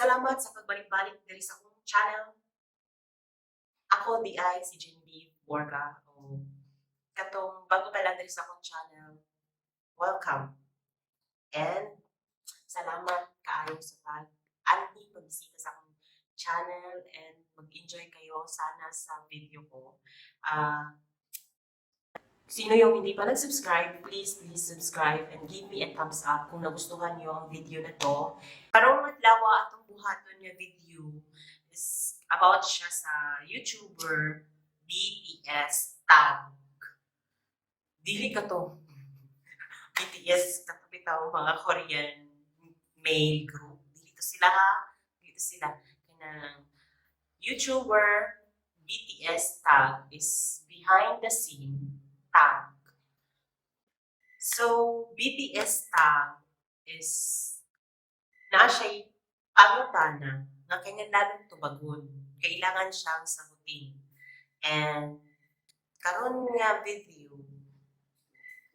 Salamat sa pagbalik-balik diri sa akong channel. Ako diay si Genevieve Borga o katong bago pa lang diri sa akong channel. Welcome. And salamat kaayo sa pag anhi pagbisita sa akong channel and mag-enjoy kayo sana sa video ko. Sino yung hindi pa nag-subscribe, please, please subscribe and give me a thumbs up kung nagustuhan niyo ang video na to. Karong adlaw, atong buhaton nga video is about siya sa YouTuber BTS Tag. Dili ka to BTS kato bitaw mga Korean male group. Dili to sila ha. Dili to sila. Kanang YouTuber BTS Tag is behind the scene tag. So, BTS Tag is naa siya'y pangutana nga kinahanglan tubagon. Kailangan siyang sagutin. And karon nga video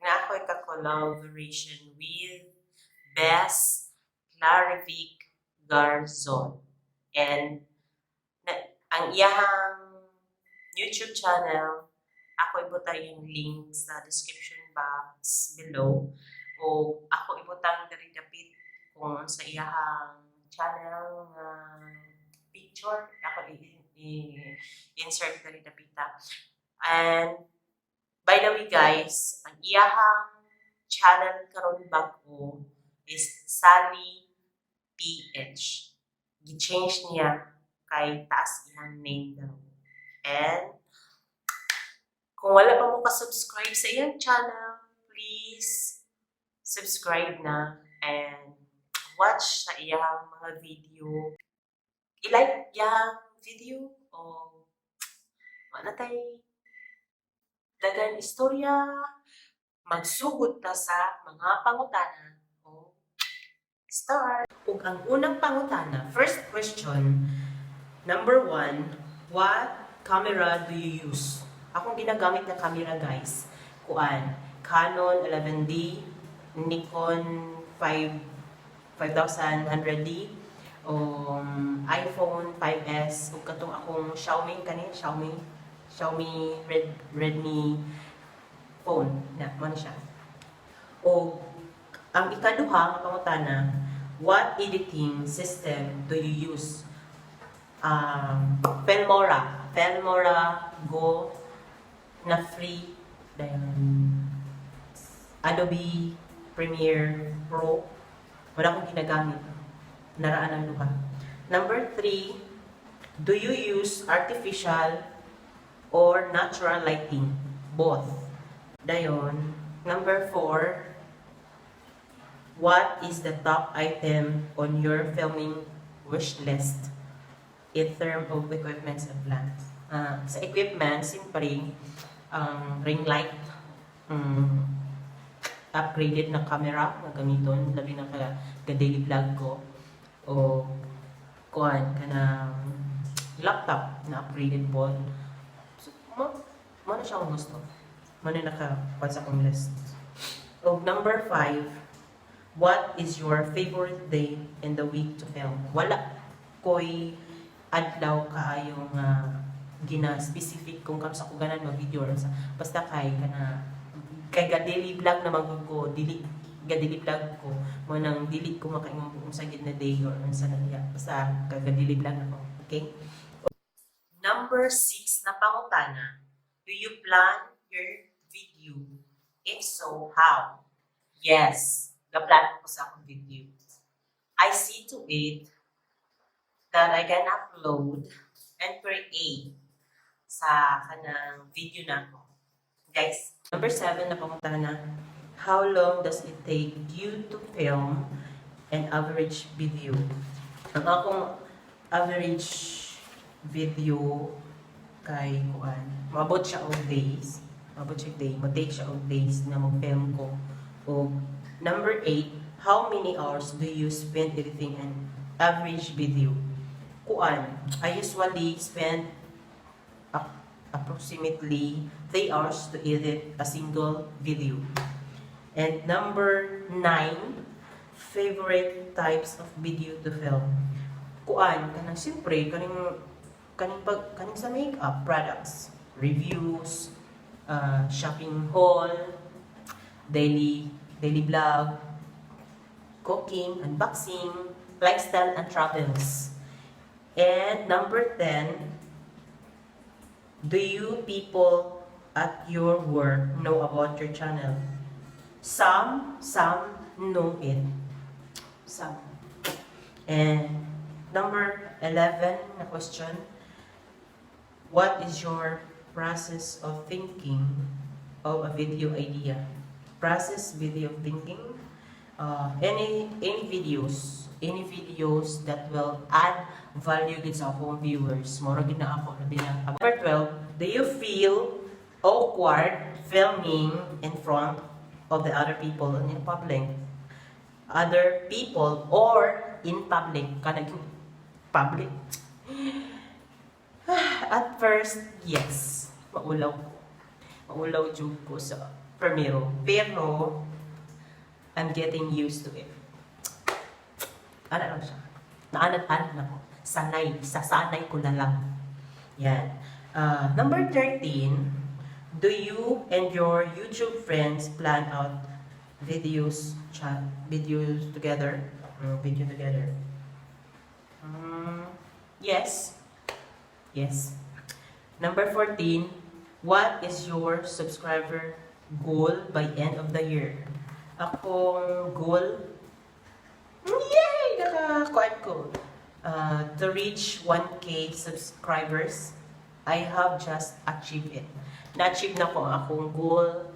nga ako'y ka-collaboration with Bess Clarivic Garzon. And na, ang iyahang YouTube channel, ako ibutang yung link sa description box below o ako ibutang diri dapit kung sa iyahang channel nga picture ako i-insert diri dapita. And by the way, guys, ang iyahang channel karon bag-o is Sally PH. Gi-change niya kay taas iyang name daw. And kung wala pa mo ka-subscribe sa iyang channel, please subscribe na and watch sa iyang mga video. I-like iyang video o wala tay dagan istorya, magsugod ta sa mga pangutana o start. Ug ang unang pangutana, first question, number one, what camera do you use? Akong ginagamit na camera, guys, kuan, Canon 11D, Nikon 5 5100D, iPhone 5S, ug katong akong Xiaomi kani, Xiaomi Redmi phone na mo na siya. O ang ikaduha nga pangutana, what editing system do you use? Filmora, Filmora Go na free, then Adobe Premiere Pro. Wala akong ginagamit. Naraan ang duha. Number three, do you use artificial or natural lighting? Both. Dayon. Number four, what is the top item on your filming wish list in terms of equipments and plans? Sa equipment, siyempre, ring light, upgraded na camera nga gamiton, labi na ka ga daily vlog ko o kuan kanang laptop na upgraded po. So, mo na siya akong gusto. Mo na naka sa akong list. O number five, what is your favorite day in the week to film? Wala ko'y adlaw kaayo nga gina specific kung kanus-a ko ganahan mag video or sa basta kay kana kay ga daily vlog na man ko, dili ga daily vlog ko mo nang dili ko makaingon kung unsa gid na day or unsa na diya, basta kay ga daily vlog ako. Okay, number six na pangutana, do you plan your video? If so, how? Yes, ga-plan ko sa akong video. I see to it that I can upload and create sa kanang video na ako. Guys, number seven na pangutana, how long does it take you to film an average video? Ang akong average video kay kuan, maabot siya og days. Maabot siya og day, mo-take siya og days na mag-film ko. Og number eight, how many hours do you spend editing an average video? Kuan, I usually spend approximately 3 hours to edit a single video. And number 9, favorite types of video to film. Kuan, kanang siyempre, kaning pag kaning sa makeup products, reviews, shopping haul, daily vlog, cooking, unboxing, lifestyle and travels. And number 10, do you people at your work know about your channel? Some know it. Some. And number 11 na question, what is your process of thinking of a video idea? Process video thinking, any videos that will add value gid sa akong viewers. Mao ra gid na ako labi na. Number 12, do you feel awkward filming in front of the other people in public? Other people or in public? Kanang public. At first, yes. Maulaw ko. Maulaw jud ko sa primero. Pero, I'm getting used to it. Ano lang siya? Naanad-anad na ko. Sanay. Sasanay ko na lang. Yan. Number 13, do you and your YouTube friends plan out videos, chat, videos together? Video together. Yes. Yes. Number 14, what is your subscriber goal by end of the year? Akong goal, yay! Nakakuan ko. To reach 1K subscribers, I have just achieved it. Na-achieve na ko ang akong goal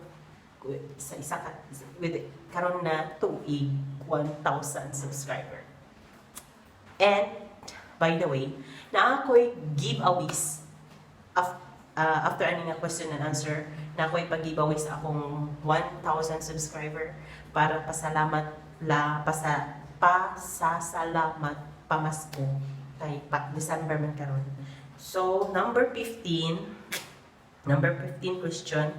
sa isa ka, with karon na tuig 1,000 subscriber. And by the way, naa ako'y giveaways after ani nga question and answer, naa ako'y pag-giveaway sa akong 1,000 subscriber para pasalamat la pasa pasasalamat pamasko kay pa, December man karon. So, number 15, number 15 question,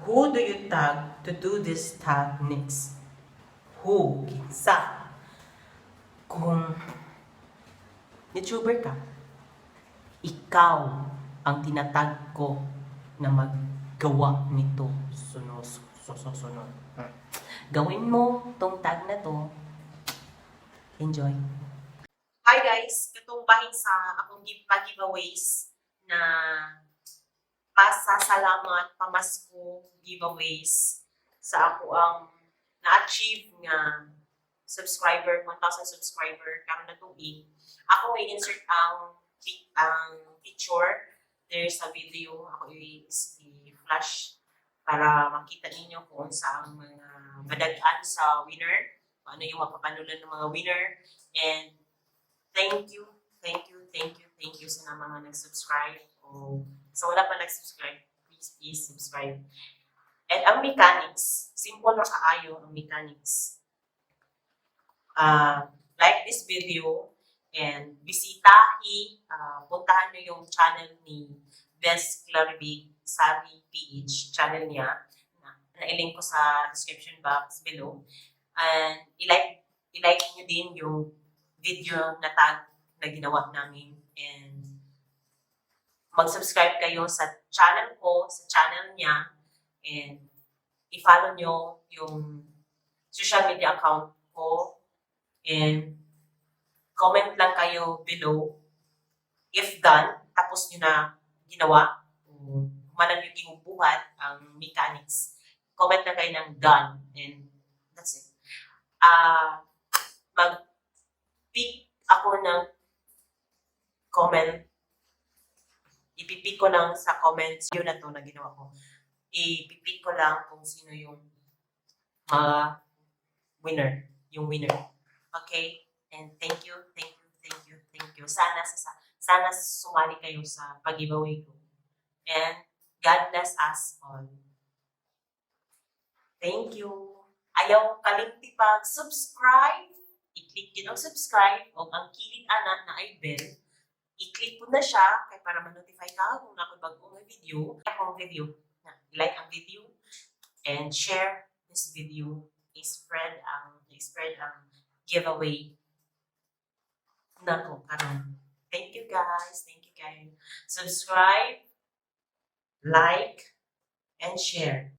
who do you tag to do this tag next? Who? Kinsa? Kung YouTuber ka, ikaw ang tinatag ko na maggawa nito sunod, sunod. Gawin mo tong tag na to. Enjoy. Hi guys! Katong bahin sa akong pa-giveaways na pasasalamat, pamasko giveaways sa ako ang na-achieve nga subscriber, 1,000 subscriber karon na tuig. Ako i-insert ang picture there sa video. Ako i-flash para makita ninyo kung unsa ang mga madag-an sa winner, kung ano yung mapapanulan ng mga winner. And thank you, thank you, thank you, thank you sa mga nag-subscribe o sa wala pa nag-subscribe, please, please subscribe. And ang mechanics, simple na kaayo ang mechanics. Like this video and bisitahi, puntahan nyo yung channel ni Best Claribig Sari PH channel niya na i-link ko sa description box below. And i-like nyo din yung video na tag na ginawa namin and mag-subscribe kayo sa channel ko, sa channel niya, and i-follow nyo yung social media account ko and comment lang kayo below if done, tapos nyo na ginawa, kung human nyo gibuhat ang mechanics, comment lang kayo ng "done" and that's it. Mag-pick ako ng comment, ipipick ko lang sa comments, yun na to na ginawa ko. Ipipick ko lang kung sino yung mga winner, yung winner. Okay? And thank you, thank you, thank you, thank you. Sana sumali kayo sa pag-giveaway ko. And God bless us all. Thank you. Ayaw kalimti pag subscribe. I-click yun ang subscribe o ang kilid ana naay bell. I-click mo na siya kay para ma-notify ka kung naa ko'y bago nga video. Akong video. Na, like ang video and share this video. I-spread ang giveaway. nako karon. Thank you, guys. Thank you guys. Subscribe, like, and share.